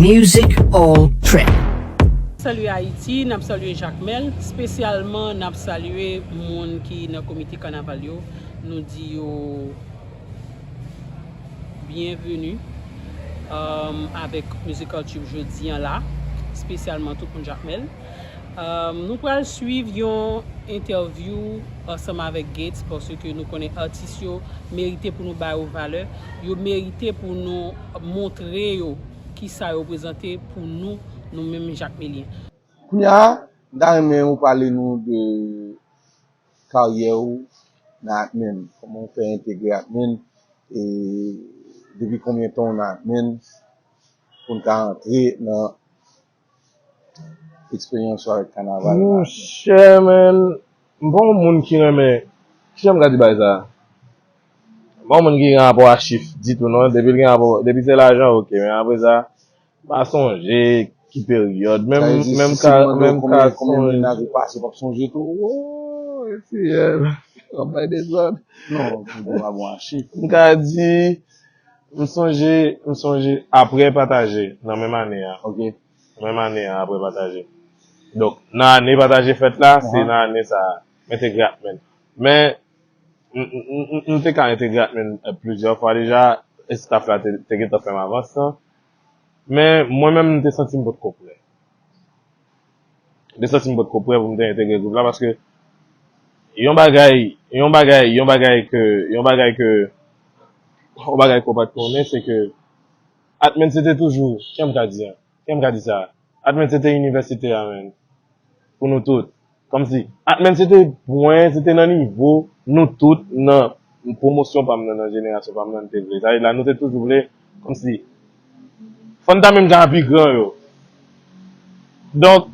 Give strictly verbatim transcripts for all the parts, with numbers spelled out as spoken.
Music All Trip. Salye Ayiti, n ap salye Jakmèl, espesyalman n ap salye moun ki nan komite kanaval yo. Nou di yo byenveni um, avèk Musical Trip jodi an la, espesyalman tout moun Jakmèl. Um, nou pral swiv yon entèvyou ansanm avèk Gates paske nou konnen atis yo merite pou nou ba yo valè, yo merite pou nou montre yo kisa yo reprezante pou nou, nou menm Jakmelyen. Kounye a, m ta renmen ou pale nou de karyè ou nan Atmen. Kòman ou fè entegre Atmen? E depi konbyen tan ou nan Atmen? Pou n ka antre nan eksperyans ou avèk kanaval la. Monchè, men, m pa yon moun ki renmen, kijan m ka di bagay sa? M pa yon moun ki gen rapò a chif ditou non. Depi l gen rapò, depi se lajan, oke. Men apre sa, m pa sonje ki peryòd. Menm, menm ka, menm ka sonje. Ou pase, w p ap sonje tou? Woy, Seyè, w ap bay dezòd. Non, m pa bon a chif. M ka di, m sonje, m sonje apre Pataje, nan menm ane a. Ok. Menm ane a, apre Pataje. Donk, nan ane Pataje fèt la, se nan ane sa a, m entegre Atmen. Men, m, m, m, m te ka entegre Atmen plizyè fwa deja, staff la te, te gentan fè m avans lan. Men, mwen menm, m te santi m potko prè. M te santi m potko prè pou m te entegre gwoup la, paske yon bagay, yon bagay, yon bagay ke, yon bagay ke, yon bagay ke w pa t konnen, se ke Atmen se te toujou, jan m ka di an, jan m ka di sa, Atmen se te inivèsite a, men, pou nou tout. Kòmsi, Atmen se te pwen, se te nan nivo nou tout nan pwomosyon pa m nan, nan jenerasyon pa m nan, nou te vle. Sa vle di la, nou te toujou vle, kòmsi, fò n ta menm jan pi gran yo. Donk,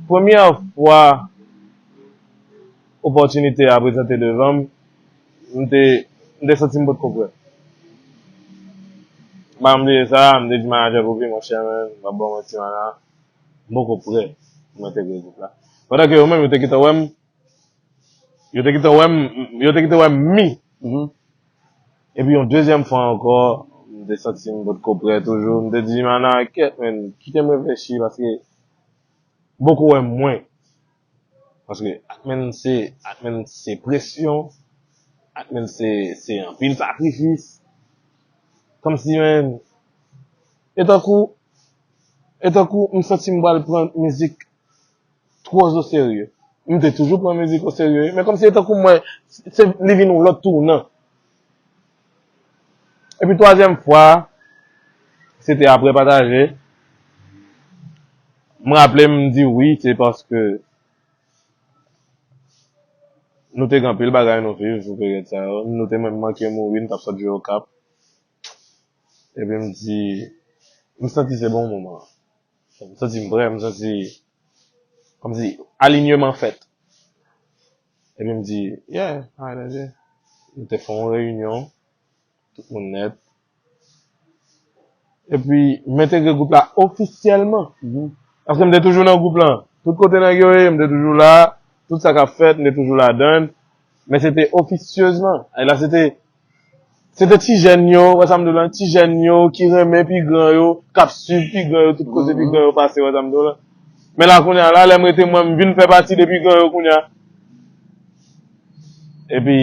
premyè fwa opòtinite a prezante devan m, m te, m te santi m potko prè. M pa bliye sa, m te di manajè Poopy, monchè, men, m p ap ba w manti, mana, m poko prè pou m entegre gwoup la. Pandan ke yo menm, yo te gentan wè m, yo te gentan wè m, yo te gentan wè m mi. Epi yon dezyèm fwa ankò, m te santi m potko prè toujou. M te di, mana, kèt, men, kite m reflechi, paske m poko wè mwen. Paske Atmen se, Atmen se presyon, Atmen se, se anpil sakrifis. Kòmsi, men, e tankou, e tankou m santi m pral pran mizik twò oserye. M te toujou pran mizik oserye, men kòmsi e tankou mwen, se, li vin yon lòt tounan. Epi twazyèm fwa, se te apre Pataje. M raple m, m di wi, se paske nou te gen anpil bagay nou viv sou peryòd sa yo. Nou te menm manke mouri, nou t ap sot jwe Okap. Epi m di, m santi se bon moman. M santi m prè, m santi kòmsi alinyeman fèt. Epi m di, yeah, alright, alright. M te fè yon reyinyon, tout moun nèt. Epi m entegre gwoup la ofisyèlman. Paske m te toujou nan gwoup lan. Tout kote nèg yo ye, m te toujou la. Tout sa k ap fèt, m te toujou ladan l. Men se te ofisyezman. E la, se te, se te ti jèn yo, wè sa m di w lan, ti jèn yo ki renmen pi gran yo, k ap swiv pi gran yo, tout kote pi gran yo pase, wè sa m di w lan. Men la, kounye a la, lè m rete mwen, m vin fè pati de pi gran yo kounye a. Epi,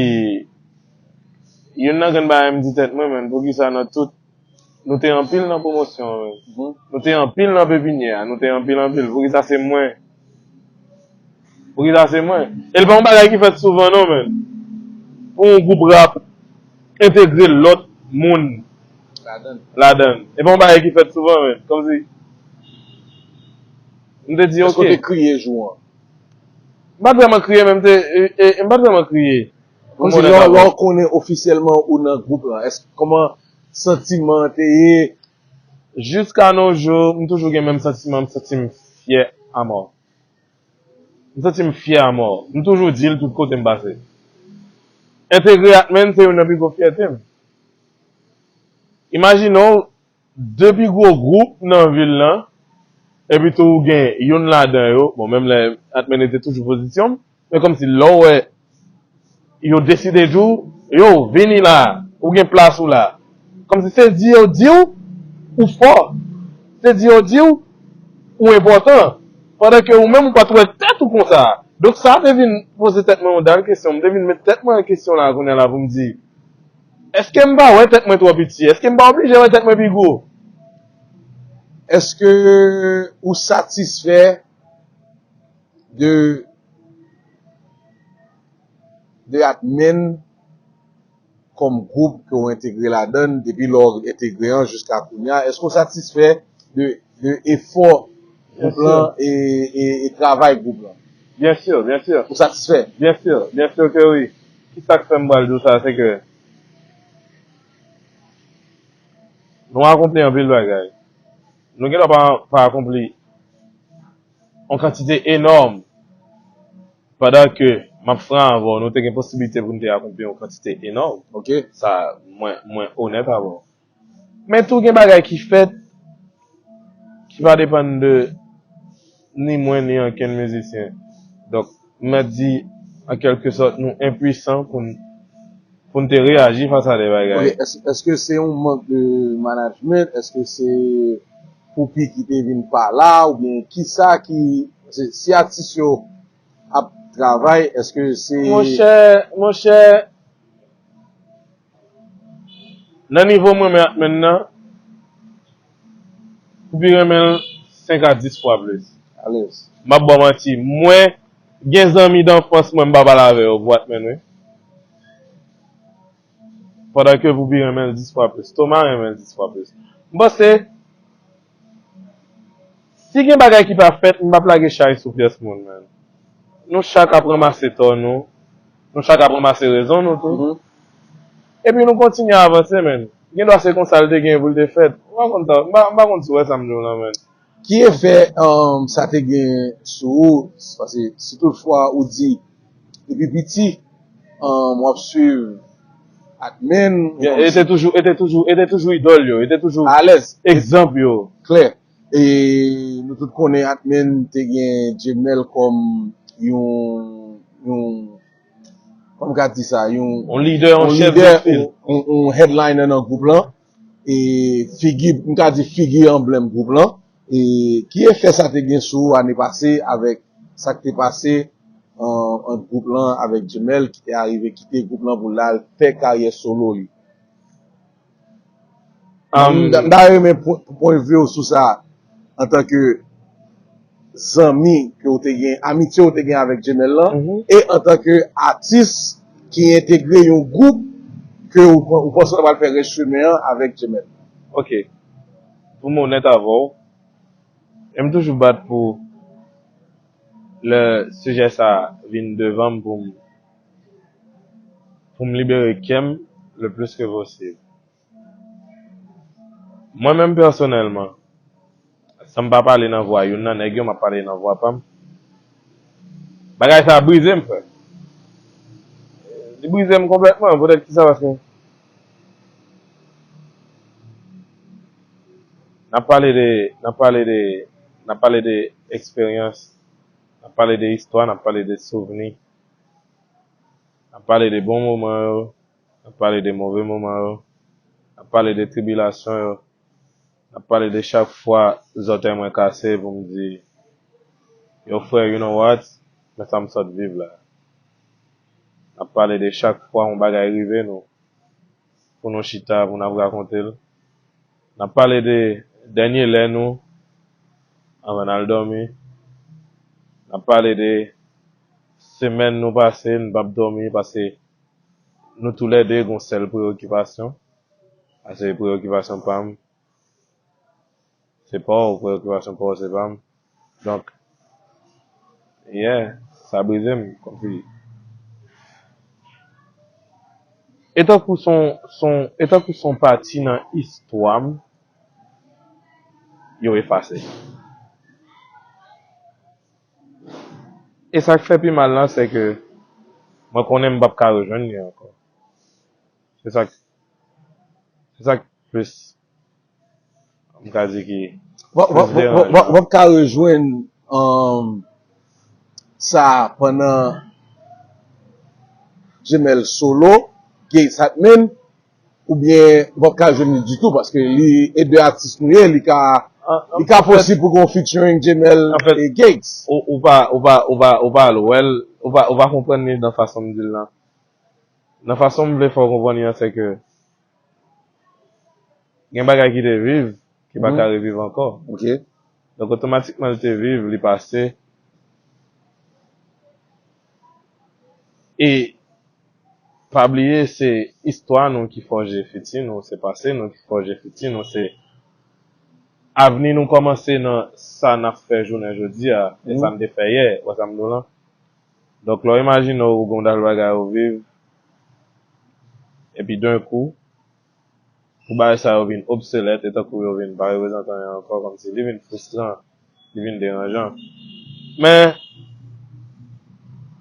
youn nan grenn bagay m di tèt mwen, men, poukisa nan tout, nou te anpil nan pwomosyon an, men. Nou te anpil nan pepinyè a, nou te anpil, anpil. Poukisa se mwen? Poukisa se mwen? E l pa yon bagay ki fèt souvan, non, men. Pou yon gwoup rap entegre lòt moun ladan l. E pa yon bagay ki fèt souvan, men. Kòmsi, m te di, ok. Èske w te kriye jou an? M pa t vrèman kriye, men m te, e, e, m pa t vrèman kriye. Kòmsi lè, lè w konnen ofisyèlman ou nan gwoup lan, èske, kòman santiman an te ye? Jiska nos jours, m toujou gen menm santiman, m santi m fyè amò. M santi m fyè amò. M toujou di l tout kote m pase. Entegre Atmen se youn nan pi gwo fyète m. Imajine w, de pi gwo gwoup nan vil lan, epi tou ou gen youn ladan yo, bon, menm lè Atmen te toujou pozisyon m, men kòmsi lè w wè yo deside di w, yo, vini la, ou gen plas ou la. Kòmsi se di yo di w, ou fò. te di yo di w, ou enpòtan. Pandan ke ou menm ou pa t wè tèt ou konsa. Donk sa te vin poze tèt mwen yon dal kesyon. M te vin met tèt mwen an kesyon la kounye a la pou m di, èske m pa wè tèt mwen twò piti? Èske m pa oblije wè tèt mwen pi gwo? Èske ou satisfè de de Atmen kòm gwoup ke w entegre ladan l depi lè w entegre an jiska kounye a? Èske w satisfè de, de efò gwoup lan e, e, e travay gwoup lan? Byen si, byen si. Ou satisfè? Byen si, byen si ke wi. Kisa k fè m pral di w sa, se ke nou akonpli anpil bagay. Nou gen dwa pa, pa akonpli yon kantite enòm. Pandan ke m ap fran avè w, nou te gen posiblite pou n te akonpli yon kantite enòm. Ok. Sa, mwen, mwen onèt avè w. Men tou gen bagay ki fèt ki pa depann de ni mwen ni ankenn mizisyen. Donk, m mèt di, an kèlke sòt, nou enpwisan pou n pou n te reyaji fas a de bagay. Ok, èske, èske se yon mank de management? Èske se Poupi ki te vin pa la? Oubyen kisa ki. Paske si atis yo ap travay, èske se. Monchè, monchè, nan nivo mwen menm ak Atmen nan, Poupi renmen l senk a dis fwa plis. Alèz. M ap ba w manti. Mwen, gen zanmi danfans mwen, m pa pale avè yo pou Atmen, wi. Pandan ke Poupi renmen l dis fwa plis. Toma renmen l dis fwa plis. M panse, si gen bagay ki pa fèt, m p ap lage chay sou pyès moun, man. Nou chak ap ranmase tò nou. Nou chak ap ranmase rezon nou tou. Mhm. Epi nou kontinye avanse, man. Gen dwa se konsa l te gen pou l te fèt. M pa konn sa, m pa, m pa konn si w wè sa m di w lan, man. Ki efè um, sa te gen sou ou? Paske si toutfwa ou di depi piti um, w ap swiv Atmen. E te toujou, e te toujou, e te toujou idòl yo, e te toujou Alèz. Egzanp yo. Klè. E nou tout konnen Atmen te gen Jemel kòm yon, yon, kòman m ka di sa, yon, On lidè, on yon chèf lidè, de fil. yon, yon headliner nan gwoup lan. E figi, m ka di figi anblèm gwoup lan. E ki efè sa te gen sou ou ane pase avèk sa k te pase an, ant gwoup lan avèk Jemel ki te arive kite gwoup lan pou l al fè karyè solo li? Um, M ta renmen pwen de vi w sou sa antanke zanmi ke w te gen, amitye w te gen avèk Jemel lan, Mhm. e antanke atis ki entegre yon gwoup ke w, w panse w pral fè rès chemen an avèk Jemel. Ok. Pou m onèt avè w, e m toujou bat pou lè sijè sa vin devan m pou m, pou m libere kè m le plis ke posib. Mwen menm pèsonèlman, san m pa pale nan vwa youn nan nèg yo, m ap pale nan vwa pa m. Bagay sa brize m, frè. Li brize m konplètman, poutèt kisa, paske n ap pale de, n ap pale de, n ap pale de eksperyans, n ap pale de istwa, n ap pale de souvni, n ap pale de bon moman yo, n ap pale de move moman yo, n ap pale de tribilasyon yo, n ap pale de chak fwa zòtèy mwen kase pou m di, yo frè, you know what, men sa m sot viv la. N ap pale de chak fwa yon bagay rive nou, pou nou chita, pou n ap rakonte l. N ap pale de dènye lè nou anvan n al dòmi. N ap pale de semèn nou pase, n p ap dòmi, paske nou toulède gon sèl preyokipasyon. Sa se preyokipasyon pa m. Se pa w, preyokipasyon pa w, se pa m. Donk, yeah, sa brize m, kòmsi. E tankou son, son, e tankou son pati nan istwa m, yo efase. E sa k fè pi mal lan, se ke mwen konnen m p ap ka rejwenn li ankò. Se sa k, se sa k plis, m ka di ki W ap ka rejwenn um, sa pandan Jemel solo, Gates Atman, oubyen w ap ka jwenn li ditou, paske li e de atis nou ye, li ka Li ka posib pou gen yon featuring Jemel e Gates. Ou, ou pa, ou pa, ou pa, ou pa lwen, ou pa, ou pa konprann li nan fason m di l lan. Nan fason m vle fè w konprann li an, se ke gen bagay ki te viv, ki pa ka reviv ankò. Donk, otomatikman, li te viv, li pase. E pa bliye, se istwa nou ki fòje fiti nou, se pase nou ki fòje fiti nou, se avni nou kòmanse nan sa n ap fè jounen jodi a, e sa n te fè yè, ou wè sa m di w lan. Donk, lè w imajine w, ou gen yon dal bagay ou viv, epi denkou, pou bagay sa yo vin obsolèt, e tankou yo vin pa reprezante anyen ankò, kòmsi li vin fristran, li vin deranjan. Men,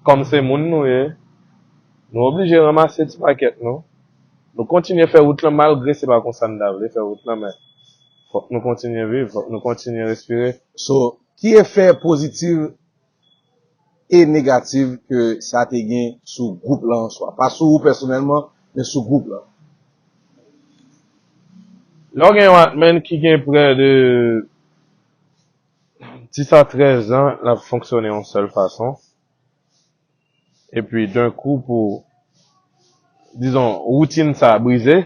kòm se moun nou ye, nou oblije ranmase ti pakèt nou. Nou kontinye fè wout lan malgre se pa konsa n ta vle fè wout lan, men fòk nou kontinye viv, fòk nou kontinye respire. So, ki efè pozitif e negatif ke sa te gen sou gwoup lan an swa? Pa sou ou pèsonèlman, men sou gwoup lan. Lè w gen yon Atman ki gen prè de dis a trèz an, l ap fonksyone yon sèl fason. Epi, denkou, pou, dizon, woutin sa a brize,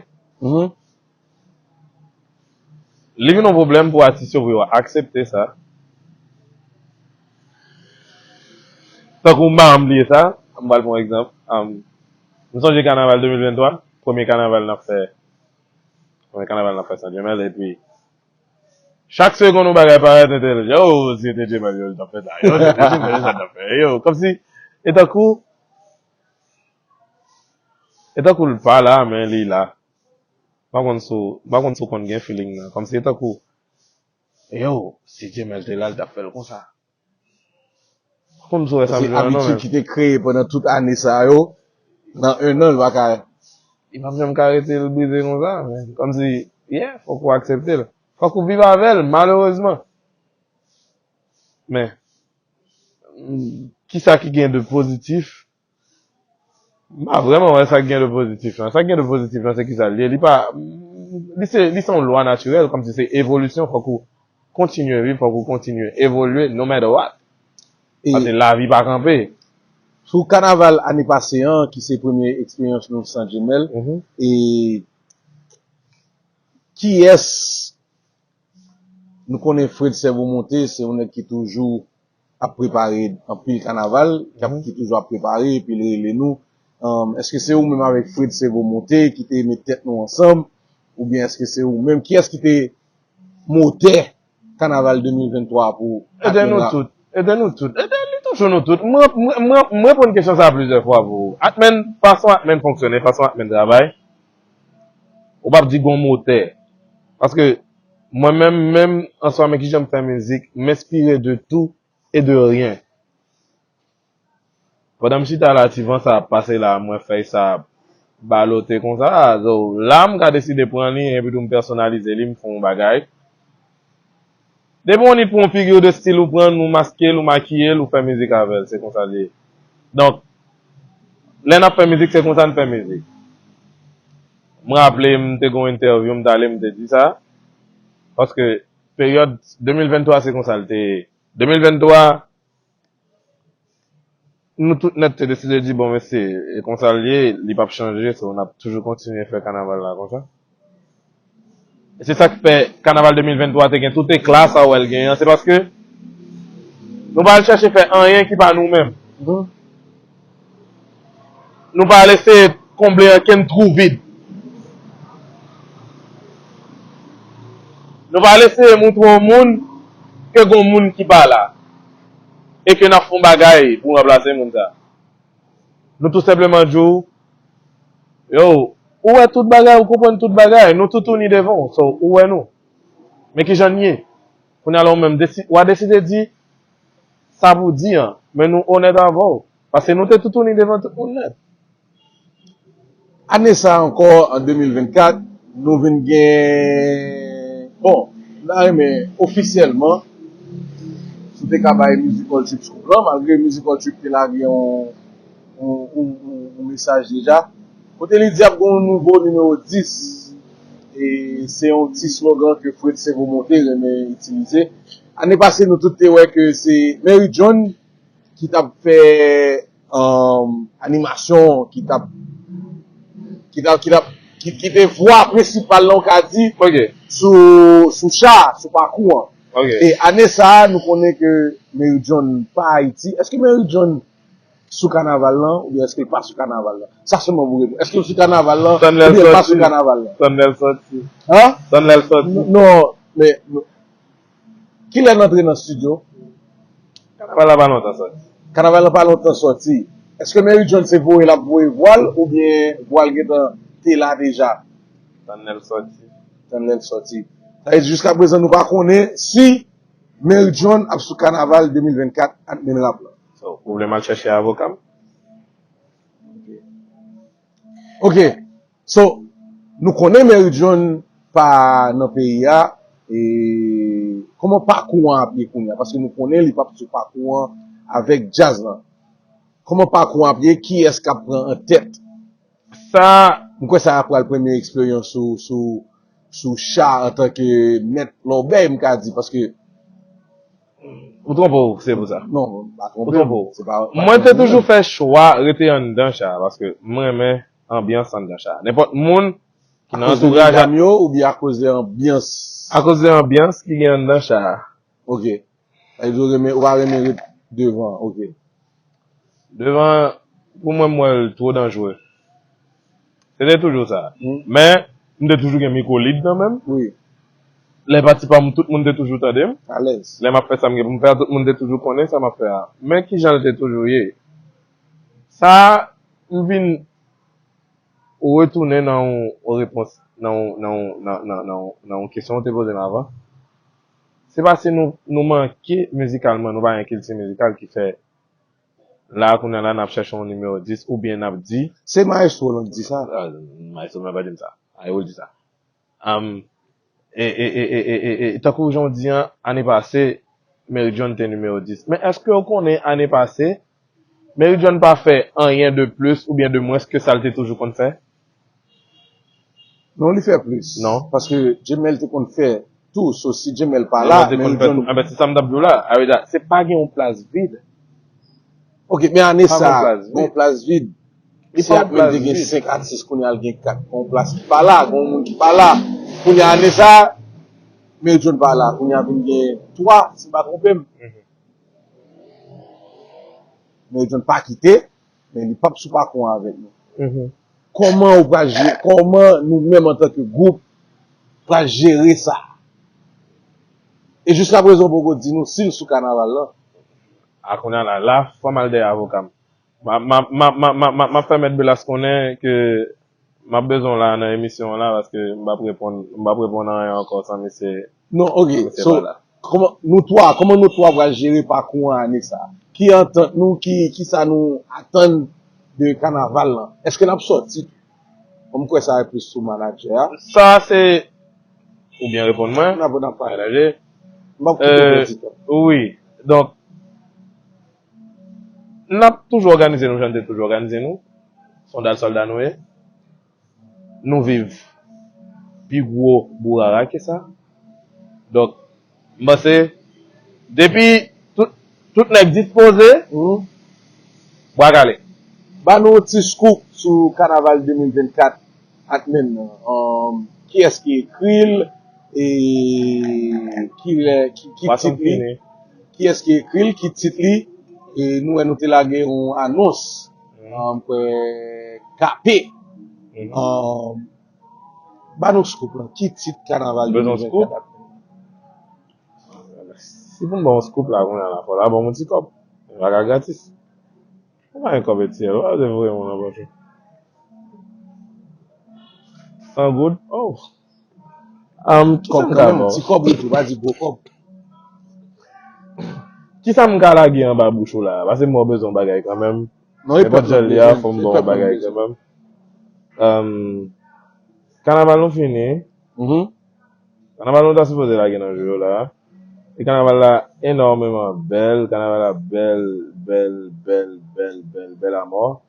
li vin yon pwoblèm pou atis yo pou yo aksepte sa. Tankou m pa janm bliye sa, m pral pran yon egzanp. Am, m sonje kanaval de mil venntwa, premye kanaval n ap fè, premye kanaval n ap fè San Jemèl, epi chak segonn yon bagay parèt entèlijan. Yo, si se te Jemèl yo t ap fè sa. Yo, si se te Jemèl yo t ap fè. Yo, kòmsi, e tankou, e tankou l pa la, men li la. M pa konn si w, m pa konn si w konn gen feeling nan. Kòmsi e tankou, yo, si Jemèl te la, l t ap fè l konsa. M pa konn si w wè sa m di w la, non, men. Abitid ki te kreye pandan tout ane sa yo, nan en an, li pa ka, li p ap janm ka rete l brize konsa, men. Kòmsi, yeah, fòk ou aksepte l. Fòk ou viv avè l, malerezman. Men, mm, kisa ki gen de pozitif? M pa vrèman wè sa k gen de pozitif lan. Sa k gen de pozitif lan, se kisa l ye? Li pa, li se, li se yon lwa natirèl, kòmsi se evolisyon, fòk ou kontinye viv, fòk ou kontinye evolye, no matter what. E paske lavi pa kanpe. Sou kanaval ane pase an, ki se premye eksperyans nou San Jemèl, e kiyès Nou konnen Fred Sèvomonte se yon nèg ki toujou ap prepare anpil kanaval, k ap, ki toujou ap prepare, epi l rele nou. Èske se ou menm avèk Fred Sèvomonte ki te met tèt nou ansanm, oubyen èske se ou menm? Kiyès ki te motè kanaval de mil venntwa pou Atman la? Ede nou tout. Ede nou tout. Ede nou toujou nou tout. Mwen, mwen, mwen, mwen reponn kesyon sa a plizyè fwa pou ou. Atman, fason Atman fonksyone, fason Atman travay, ou p ap di gon motè. Paske mwen menm, menm an swa, men kijan m fè mizik, m enspire de tout e de ryen. Pandan m chita la, ti van sa ap pase la, m wè fèy sa ap balote konsa, so, la m ka deside pran li, epi tou m pèsonalize li, m fè yon bagay. Depi yon nit pran yon figi w de stil, ou pran l, ou maske l, ou makiye l, ou fè mizik avè l, se konsa l ye. Donk, lè n ap fè mizik, se konsa n fè mizik. M raple, m te gen yon entèvyou, m t ale, m te di sa, paske peryòd de mil venntwa, se konsa l te ye. De mil venntwa, nou tout nèt te deside di, bon, mesye, e konsa l ye, li p ap chanje, so, n ap toujou kontinye fè kanaval la konsa. E se sa k fè kanaval de mil venntwa te gen tout ekla sa w wè l genyen an, se paske nou pa al chèche fè anyen ki pa nou menm. Nou pa al eseye konble ankenn twou vid. Nou pa al eseye moutre yon moun ke gon moun ki pa la e ke n ap fè yon bagay pou ranplase moun sa. Nou tou senpleman di w, yo, ou wè tout bagay, ou konprann tout bagay, nou tout touni devan w, so, ou wè nou. Men kijan n ye? Kounye a la, ou menm, desi-, w a deside di sa pou w di an, men nou onèt avè w. Paske nou te toutouni devan tout moun nèt. Ane sa a ankò, an de mil vennkat, nou vin gen, bon, m ta renmen ofisyèlman, si w te ka bay Musical Trip scoop lan, malgre Musical Trip te lage yon, yon, yon, yon, yon mesaj deja, kote li di ap gen yon nouvo nimewo dis, e, E se yon ti slogan ke Fred Sevo Monte renmen itilize. Ane pase, nou tout te wè ke se Mary John ki t ap fè um, animasyon, ki t ap ki t ap, ki t ap, ki, ki te vwa prensipal lan, ou ka di, Ok, sou, sou cha, sou pakou an. ok. E ane sa a, nou konnen ke Mary John pa Ayiti. Èske Mary John sou kanaval lan, oubyen èske l pa sou kanaval lan? Sa sèlman pou reponn. Èske l sou kanaval lan, Tann lè l oubyen l pa sòti. Sou kanaval lan? Tann lè l sòti. Hein? Tann lè l sòti. Non, men, men, kilè n antre nan studio? Kanaval la pa lontan sòti. Kanaval lan pa lontan sòti. Èske Mary John se voye l ap voye vwal, oubyen vwal gentan te la deja? Tann lè l sòti. Tann lè l sòti. Sa vle di, jiska prezan, nou pa konnen si Mary John ap sou kanaval de mil vennkat ak Men Rap lan. So, ou vle m al chèche avoka m? Ok. So, nou konnen Mary John pa nan peyi a. E kòman pakou an ap ye kounye a? Paske nou konnen li p ap sou pakou an avèk djaz lan. Kòman pakou an ap ye? Kiyès k ap pran an tèt? Sa, M kwè sa a pral premye eksperyans sou, sou, sou cha antanke mèt lòbèy, m ka di, paske ou twonpe w, se pou sa. Non, m pa Ou twonpe twonpe m. w. Se pa, pa Mwen te twonpe toujou m. Fè chwa rete anndan cha a, paske m renmen anbyans anndan cha a. Nenpòt moun ki nan Akoz de antouraj a, medam yo oubyen akoz de anbyans? Akoz de anbyans ki gen anndan cha a. Ok. Sa vle di ou renmen, ou pa renmen ret devan, ok. Devan, pou mwen, m wè l two danjre. Se te toujou sa. Hmm. Men, m te toujou gen mikwo lib nan men m. Wi, Lè pati pa m, tout moun te toujou tande m. alèz. Lè m ap fè sa m gen pou m fè a, tout moun te toujou konnen sa m ap fè a. Men kijan l te toujou ye. Sa a, m vin retounen nan yon, yon repons, nan yon, nan yon, nan, nan, nan, nan yon kesyon ou te poze m avan. Se paske nou, nou manke mizikalman, nou pa gen kilti mizikal ki fè la kounye a la n ap chèche yon nimewo dis oubyen n ap di Se maestro lan k di sa. Ah, maestro mwen pa di m sa. Ayo l di sa. Um, e, e, e, e, e, e, e, tankou jan w di an, ane pase, Mary John te nimewo dis. Men èske w konnen ane pase, Mary John pa fè anyen de plis oubyen de mwens ke sa l te toujou konn fè? Non, li fè plis. Non. Paske Jemel te konn fè tou, so si Jemel pa Li la, te men konn li fè John. Tou. Anben, se sa m t ap di w la. A, wi, da, se pa gen yon plas vid. Ok, men ane Pa sa, gon plas vid. Gon plas vid. Li Si pa ak yon mwen plas te gen vid. Senk atis, kounye a l gen kat. Gon plas ki pa la, gon moun ki pa la. Kounye a ane sa, Mary John pa la. Kounye a vin gen twa, si m pa twonpe m. Mhm. Mary John pa kite, men li p ap sou pakou an avèk nou. Mhm. Kòman ou pral jere, kòman nou menm antanke gwoup pral jere sa? E jiska prezan ou poko di nou si l sou kanaval lan. A kounye a la, la, fò m al dèyè avoka m. M ap, m ap, m ap, m ap, m ap, m ap, m ap fè mèt Belas konnen ke m ap bezwen w la nan emisyon an la, paske m p ap reponn, m p ap reponn anyen ankò san misye. Non, ok. Misye So, pa la. Kòman nou twa, kòman nou twa pral jere pakou an ane sa? Ki antant nou, ki, ki sa nou atann de kanaval lan? Èske n ap sòti? Bon, m kwè sa e plis sou manadjè a. Sa se, ou byen reponn mwen. N ap, n ap pale. Manadjè. M p ap kite Euh, pèdi tan. Wi. Donk, n ap toujou òganize nou jan n te toujou òganize nou. Sondaj sòlda nou ye. Nou viv pi gwo bourara ke sa. Donk, m panse, depi tout, tout nèg dispoze, Mhm. bwa kale. Ba nou yon ti scoop sou kanaval de mil vennkat ak Men nan. Um, kiyès ki ekri l? E ki, ki, ki Bwason tit li? Fini. Kiyès ki ekri l? Ki tit li? E nou wè nou te lage yon anons. Mhm. Um, kwè K P. Mhm. Um, ba nou scoop lan. Ki tit kanaval Bezwen de mil vennkat scoop? ak Si pou m ba w scoop la, kounye a la, fò la ban m yon ti kòb. Bagay gratis. Ou pa gen kòb etiyèl, ou pa devore moun nan pòch ou. San goud, oh. Um, kisa Kòb m ka kanmenm, ba w? Ti kòb wi tou, pa di gwo kòb. Kisa m ka lage anba bouch ou la? Paske m wè w bezwen yon bagay kanmenm. Non, e Nenpòt jan l ye a, fò m ba w yon bagay kanmenm. Um, kanaval nou fini. Mhm. Kanaval nou ta sipoze lage nan jou yo la. E kanaval la enòmeman bèl. Kanaval la bèl, bèl, bèl, bèl, bèl, bèl amò.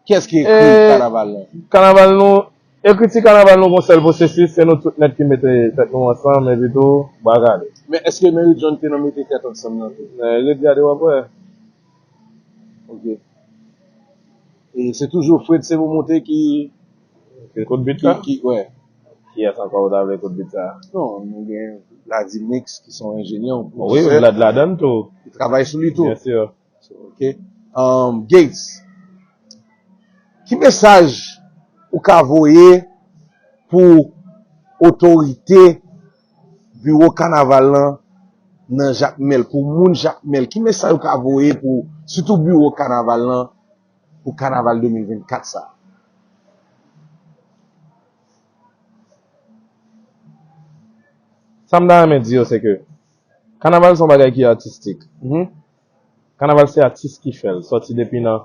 Kiyès ki Eh, ekri kanaval lan? Kanaval nou, Ekriti kanaval nou gon sèl pwosesis, se nou tout nèt ki mete tèt nou ansanm, epi tou, bra kale. Men èske Mary John te nan mete tèt ansanm nan tou? Men, ret gade w ap wè. Ok. E se toujou Fred Sevo Monte ki, ki kout bit la? Ki, wè. Kiyès ankò ou ta vle kout bit sa? Non, nou gen Vladimix ki se yon enjenyè, yon pwofesè. Wi, Vlad ladann tou. Li travay sou li tou. Byen si. So, ok. Um, Gates, ki mesaj ou ka voye pou otorite biwo kanaval lan nan Jakmèl, pou moun Jakmèl? Ki mesaj ou ka voye pou, sitou biwo kanaval lan, pou kanaval de mil vennkat sa? Sa m ta renmen di yo, se ke kanaval se yon bagay ki atistik. Mhm. Kanaval se atis ki fè l, sòti depi nan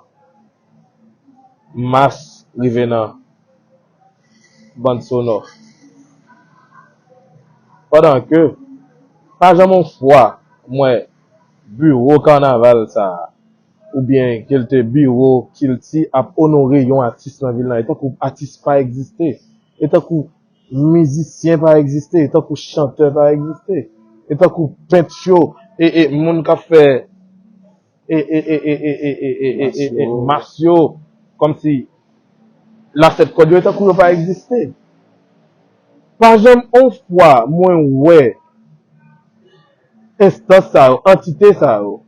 mas rive nan bann sonò. Pandan ke, pa janm yon fwa m wè biwo kanaval sa a, oubyen ke l te biwo kilti ap onore yon atis nan vil lan, e tankou atis pa egziste, e tankou mizisyen pa egziste, e tankou chantè pa egziste, e tankou pent yo, e, e moun k ap fè e, e, e, e, e, e, e, e, e, e, e, mas yo, kòmsi lasèt kòd yo, e tankou yo pa egziste. Pa janm on fwa mwen wè enstans sa yo, antite sa yo,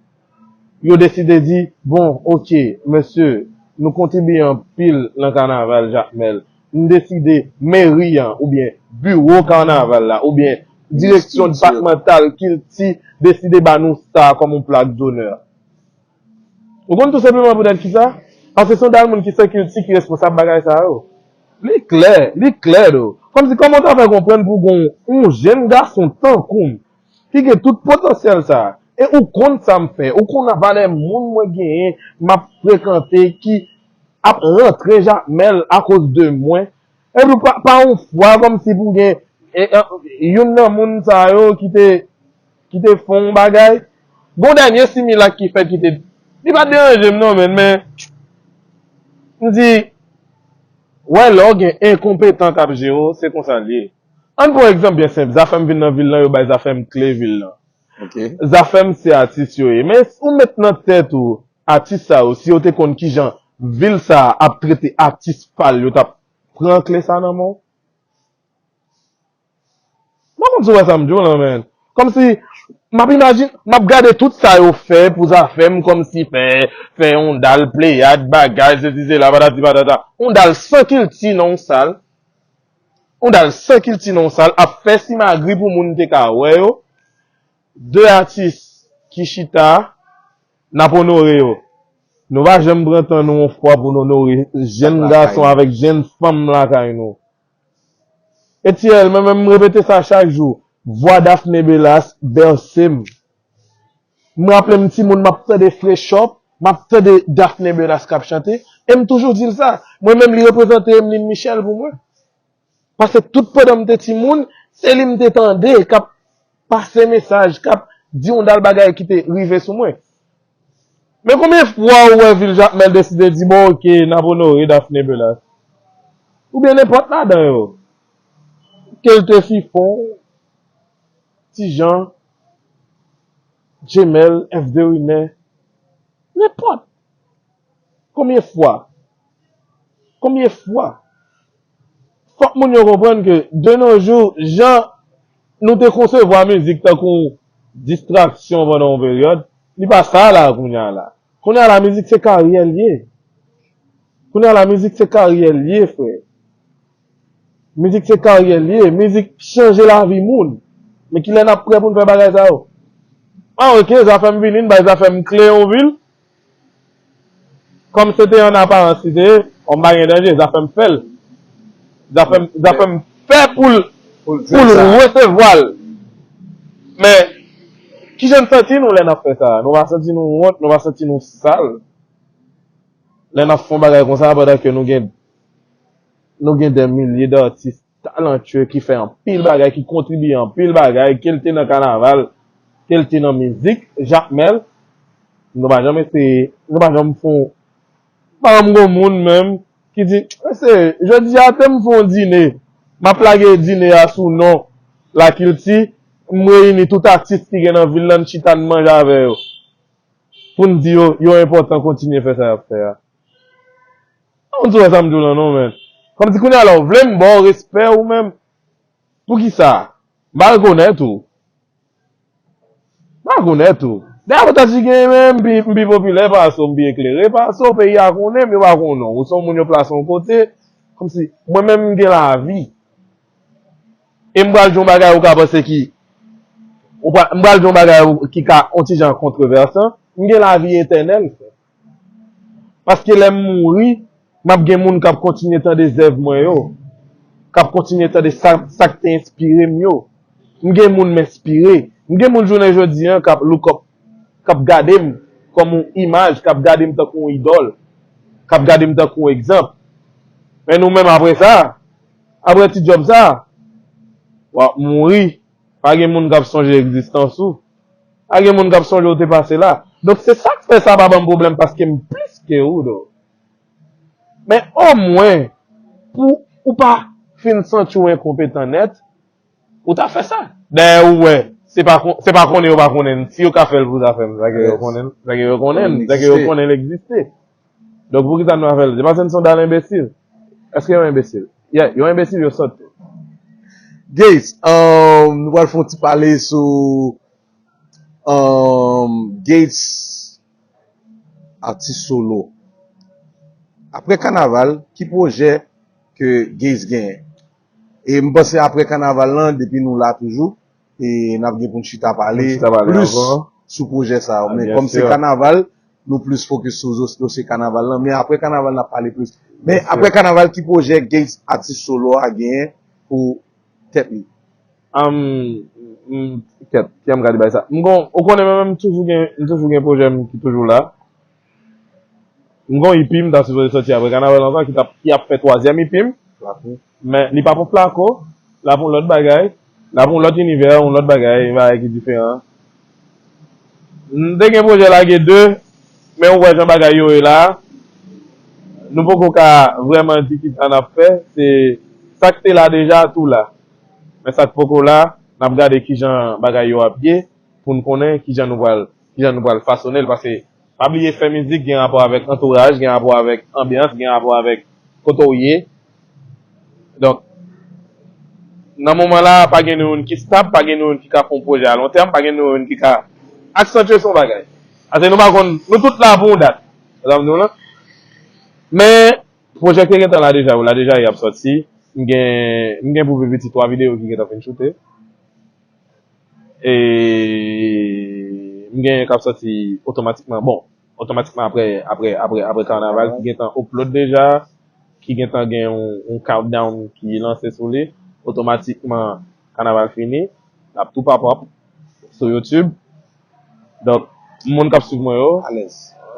yo deside di, bon, ok, mesye, nou kontribiye anpil nan kanaval Jakmèl. Nou deside meri an, oubyen biwo kanaval la, oubyen direksyon depatmantal kilti deside ba nou sa kòm yon plak donè. Ou konn tou senpleman poutèt kisa? Paske se yon dal moun ki san kilti ki responsab bagay sa yo. Li klè, li klè do. Kòmsi kòman w ta fè konprann pou gon yon jenn gason tankou m, ki gen tout potansyèl sa, e ou konn sa m fè, ou konn valè moun mwen genyen, m ap frekante, ki ap rantre Jakmèl akoz de mwen. Epi pa, pa yon fwa kòmsi pou gen, e, e, youn nan moun sa yo ki te, ki te fè yon bagay. Gon dènye similak ki fèt ki te, li pa t deranje m non, men, men, m di, wè, lè w gen enkonpetan k ap jere w, se konsa l ye. Ann pran egzanp byen senp, Zafèm vin nan vil lan, yo bay Zafèm kle vil lan. Ok. Zafèm se atis yo ye. Men ou met nan tèt ou, atis sa yo, si yo te konn kijan vil sa a ap trete atis pa l, yo t ap pran kle sa nan men w? M pa konn si w wè sa m di w lan, men. Kòmsi, m ap imajine, m ap gade tout sa yo fè pou Zafèm, kòmsi fè, fè yon dal Pleyad, bagay, sesi, sela, patati, patata. Yon dal san kilti nan yon sal. Yon dal san kilti nan yon sal, ap fè simagri pou moun te ka wè yo. De atis ki chita, n ap onore yo. Nou pa janm pran tan nou yon fwa pou n onore jenn gason avèk jenn fanm lakay nou. Etyèl, mwen menm m repete sa chak jou. Vwa Daphné Belas bèse m. M raple m timoun, m ap tande Frechòp, m ap tande Daphné Belas k ap chante, e m toujou di l sa. Mwen menm, li reprezante Emeline Michel pou mwen. Paske tout pandan m te timoun, se li m te tande k ap pase mesaj, k ap di yon dal bagay ki te rive sou mwen. Men konbyen fwa ou wè vil Jakmèl deside di, bon, ok, n ap onore Daphné Belas? Oubyen nenpòt ladan yo. Ke l te Fifon, Ti Jan, Jemèl, F de Winè, nenpòt. Konbyen fwa? Konbyen fwa? Fòk moun yo konprann ke, de nos jours, jan nou te konsevwa mizik tankou distraksyon pandan yon peryòd, li pa sa la kounye a la. Kounye a la, mizik se karyè l ye. Kounye a la, mizik se karyè l ye, frè. Mizik se karyè l ye. Mizik chanje lavi moun. Men kilè n ap prè pou n fè bagay sa yo? Ah, ok, Zafèm vini, n bay Zafèm kle yon vil. Kòm se te an aparans li te ye, on pa gen danje, Zafèm fè l. Zafèm, Zafèm fè pou l, pou l resevwa l. Men, kijan n santi nou lè n ap fè sa? Nou pa santi nou wont, nou pa santi nou sal? Lè n ap fè yon bagay konsa, pandan ke nou gen, nou gen dè milye d'atis talantye ki fè anpil bagay, ki kontribye anpil bagay, ke l te nan kanaval, ke l te nan mizik, Jakmèl, nou pa janm eseye, nou pa janm fè yon, pa janm gon moun menm, ki di, "Mesye, jodi a te m fè yon dine, m ap lage dine a sou non Lakilti, m reyini tout atis ki gen nan vil lan, n chita n manje avè yo, pou n di yo, yo enpòtan, kontinye fè sa y ap fè a." Ou konn wè sa m di w lan non, men. Kòmsi kounye a la, ou vle m ba w respè ou menm? Poukisa? M pa rekonèt ou. M pa rekonèt ou. Dayè, poutèt si gen men, m pi, m pi popilè pase w, m pi eklere pase w, peyi a konnen m, yo pa konnen w. Ou se yon moun yo plase yon kote, kòmsi, mwen menm, m gen lavi. E m pral di yon bagay ou ka panse ki, ou pa, m pral di yon bagay ou, ki ka yon ti jan kontwovèsan, m gen lavi etènèl, frè. Paske lè m mouri, m ap gen moun k ap kontinye tande zèv mwen yo, k ap kontinye tande sa, sa k te enspire m yo. M gen moun m enspire. M gen moun jounen jodi a k ap look up, k ap gade m kòm yon imaj, k ap gade m tankou yon idòl, k ap gade m tankou yon egzanp. Men nou menm apre sa, apre ti djòb sa, w ap mouri. Pa gen moun k ap sonje egzistans ou. Pa gen moun k ap sonje w te pase la. Donk, se sa k fè sa pa ban m pwoblèm paske m plis ke ou, donk. Men omwen, pou ou pa fin santi w enkonpetan nèt, ou ta fè sa. Dayè, ou wè, se pa kon-, se pa konnen yo pa konnen. Si yo ka fè l pou zafè m, sa ke yo konnen, sa ke yo konnen, sa ke yo konnen l egziste. Donk, poukisa nou pa fè l? Se paske n se yon dal enbesil. Èske yo enbesil? Yeah, yo enbesil, yo sòt tou. Gates, um, nou pral fè yon ti pale sou, um, Gates, atis solo. Apre kanaval, ki pwojè ke Gates genyen? E m panse apre kanaval lan, depi nou la toujou, e n ap gen pou n chita pale plis sou pwojè sa yo. Men kòm se kanaval, nou plis fokis sou dosye kanaval lan. Men apre kanaval, n ap pale plis. Men apre kanaval, ki pwojè Gates, atis solo a, genyen pou tèt li? Am, m, kèt, kè m gade bay sa. M gon, ou konnen mwen menm, m toujou gen, m toujou gen pwojè m ki toujou la. M gon E P m ta sipoze sòti apre kanaval ankò, ki t ap, ki ap fè twazyèm E P m. Men li p ap yon flako, l ap yon lòt bagay, l ap yon lòt inivè, yon lòt bagay, yon bagay ki diferan. M te gen pwojè lage de, men ou wè jan bagay yo ye la, nou poko ka vrèman di kisa n ap fè, se sa k te la deja tou la. Men sa k poko la, n ap gade kijan bagay yo ap ye, pou n konnen kijan nou pral, kijan nou pral fasone l, paske pa bliye fè mizik gen rapò avèk antouraj, gen rapò avèk anbyans, gen rapò avèk kote w ye. Donk, nan moman la, pa gen nou youn ki stab, pa gen nou youn ki ka fè yon pwojè a lon tèm, pa gen nou youn ki ka aksantye sou yon bagay. Paske nou pa konn, nou tout la pou yon dat. Sa m di w lan. Men, pwojè ki gentan la deja, yo la deja, y ap sòti. M gen, m gen pou pi piti twa videyo ki gentan fin choute. E m gen k ap sòti otomatikman. Bon, otomatikman apre, apre, apre, apre kanaval ki gentan upload deja, ki gentan gen yon, yon countdown ki lanse sou li. Otomatikman, kanaval fini, l ap tou pop up sou YouTube. Donk, moun k ap swiv mwen yo,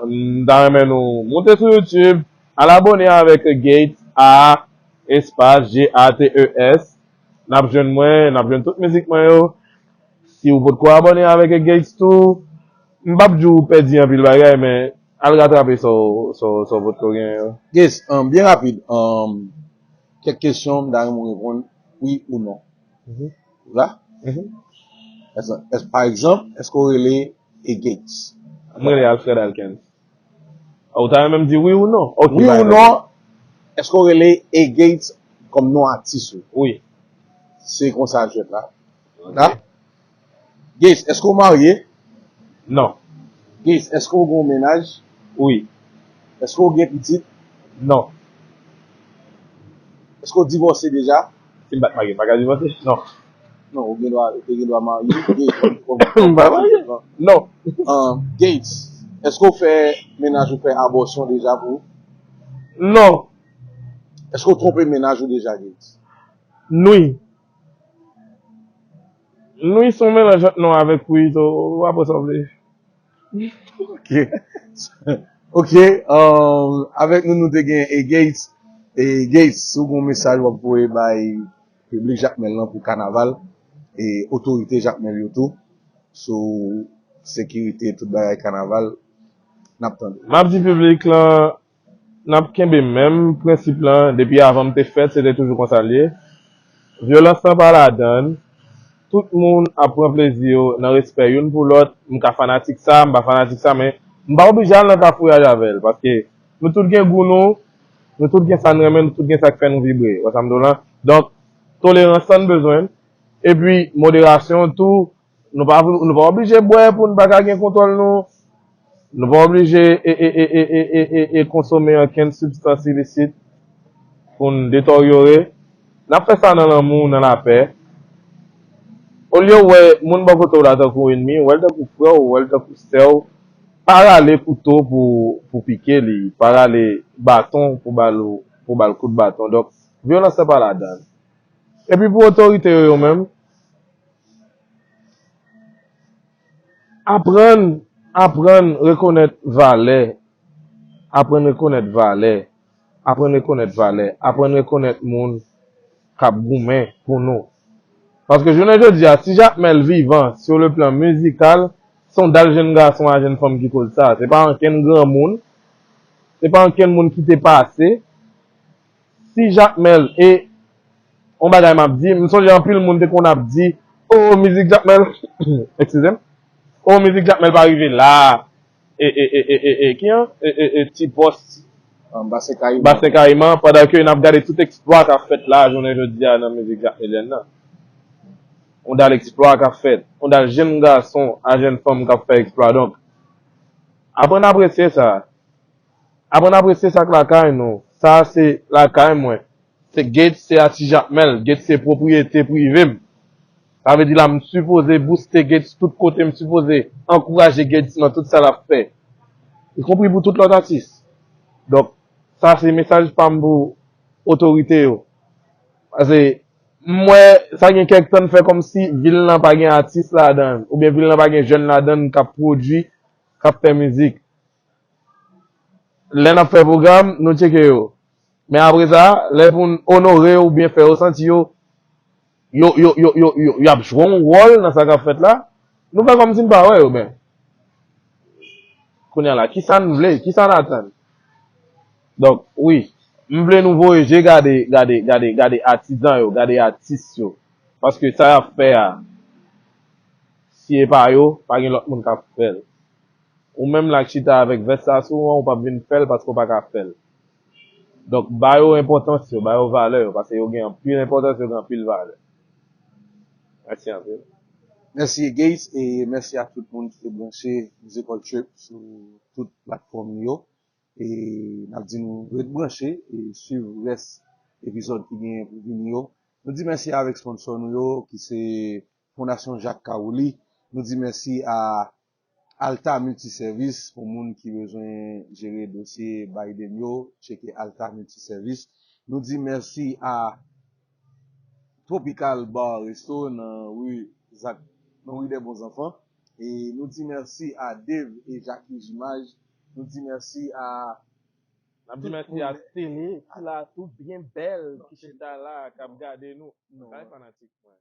m ta renmen nou moute sou YouTube, al abone avèk Gates, A, espas, G A T E S. N ap jwenn mwen, n ap jwenn tout mizik mwen yo. Si w potko abòne avèk Gates tou, m p ap di w pèdi anpil bagay, men al ratrape sa w, sa w, sa w potko genyen yo. Gates, um, byen rapid, um, kèk kesyon m ta renmen w reponn, wi ou non. Mhm. Ou la? Mhm. Èske, èske, pa egzanp, èske w rele E Gates? M rele Alfred Alkens. Ou ta renmen m di wi ou non? Ok, wi ou non, èske w rele E Gates kòm non atis ou? Wi. Se konsa jwèt la. Ok. La? Gates, èske w marye? Non. Gates, èske w gen yon mennaj? Wi. Èske w gen pitit? Non. Èske w divòse deja? Si m pa t marye, m pa ka divòse? Non. Non, ou gen dwa, ou te gen dwa marye. Gates, m pa marye. Non. Ah, Gates, èske w fè mennaj ou fè abòsyon deja pou ou? Non. Èske w twonpe mennaj ou deja, Gates? Wi. Wi se yon melanj ant non avèk wi, so, w ap wè sa w vle. Ok. Ok, um, avèk nou, nou te gen E Gates. E Gates, si w gen yon mesaj w ap voye bay piblik Jakmèl lan pou kanaval, e otorite Jakmèl yo tou, sou sekirite, tout bagay kanaval, n ap tande. M ap di piblik lan, N ap kenbe menm prensip lan, depi avan m te fèt, se te toujou konsa l ye. Vyolans lan pa ladan l. Tout moun ap pran plezi yo nan respè youn pou lòt. M ka fanatik sa, m pa fanatik sa, men m pa oblije al nan kafouyaj avè l, paske nou tout gen gou nou, nou tout gen sa n renmen, nou tout gen sa k fè nou vibre. Ou wè sa m di w lan? Donk, tolerans lan n bezwen, epi moderasyon tou, nou pa, nou pa oblije bwè pou n pa ka gen kontwòl nou. Nou pa oblije e, e, e, e, e, e, e, e konsome ankenn sibstans ilisit pou n detòryore. N ap fè sa nan lanmou, nan lapè. Olye w wè moun bò kote w la tankou enmi, w wè l tankou frè w, w wè l tankou sè w, pa rale kouto pou, pou pike li, pa rale baton pou ba l, pou ba l kout baton. Donk, vyolans lan pa ladan l. Epi pou otorite yo, yo menm, aprann, aprann rekonèt valè, aprann rekonèt valè, aprann rekonèt valè, aprann rekonèt moun k ap goumen pou nou. Paske jounen jodi a, si Jakmèl vivan sur le plan mizikal, se yon dal jenn gason a jenn fanm ki koz sa. Se pa ankenn granmoun, se pa ankenn moun ki te pase. Si Jakmèl, e yon bagay m ap di, m sonje anpil moun te konn ap di, "Oh, mizik Jakmèl," eskize m, "Oh, mizik Jakmèl pa rive la." E, e, e, e, e, e, ki an? E, e, e, ti pòs. An, Basen Kayiman. Basen Kayiman, pandan ke n ap gade tout eksplwa k ap fèt la, jounen jodi a, nan mizik jakmelyèn nan. On dal eksplwa k ap fèt. On dal jenn gason a jenn fanm k ap fè eksplwa. Donk, aprann apresye sa. Aprann apresye sa k lakay nou. Sa se lakay mwen. Se Gates se atis Jakmèl. Gates se pwopriyete prive m. Sa vle di la, m sipoze booste Gates tout kote, m sipoze ankouraje Gates nan tout sa l ap fè. Ikonpri pou tout lòt atis. Donk, sa se mesaj pa m pou otorite yo. Paske, m wè, sa gen kèk tan n fè kòmsi vil lan pa gen atis ladan l, oubyen vil lan pa gen jèn ladan l k ap pwodui, k ap fè mizik. Lè n ap fè pwogram, nou tcheke yo. Men apre sa, lè pou n onore yo oubyen fè yo santi yo, yo, yo, yo, yo, yo, y ap jwe yon wòl nan sa k ap fèt la, nou fè kòmsi n pa wè yo, men. Kounye a la, kisa n vle? Kisa n atann? Donk, wi, m vle nou voye je gade, gade, gade, gade atizan yo, gade atis yo. Paske sa y ap fè a, si e pa yo, pa gen lòt moun k ap fè l. Ou menm la k chita avèk vès sa sou ou an, ou p ap vin fè l paske w pa ka fè l. Donk, ba yo enpòtans yo, ba yo valè yo, paske yo gen anpil enpòtans, yo gen anpil valè. Mèsi anpil. Mèsi Gates, e mèsi a tout moun ki te branche Muzikal Trip sou tout platfòm yo. E n ap di nou ret branche e swiv rès epizòd ki genyen pou vini yo. Nou di mèsi avèk sponsò nou yo, ki se Fondasyon Jacques Caroly. Nou di mèsi a Alta Multiservice pou moun ki bezwen jere dosye Biden yo, tcheke Alta Multiservice. Nou di mèsi a Tropical Bar Resto nan ri Zak, nan ri des Bons Enfants. E nou di mèsi a Dave e Jackie Jimaj. Nou di mèsi a N ap di mèsi a Steny ki la tou byen bèl, ki chita la, k ap gade nou. Kay fanatik mwen.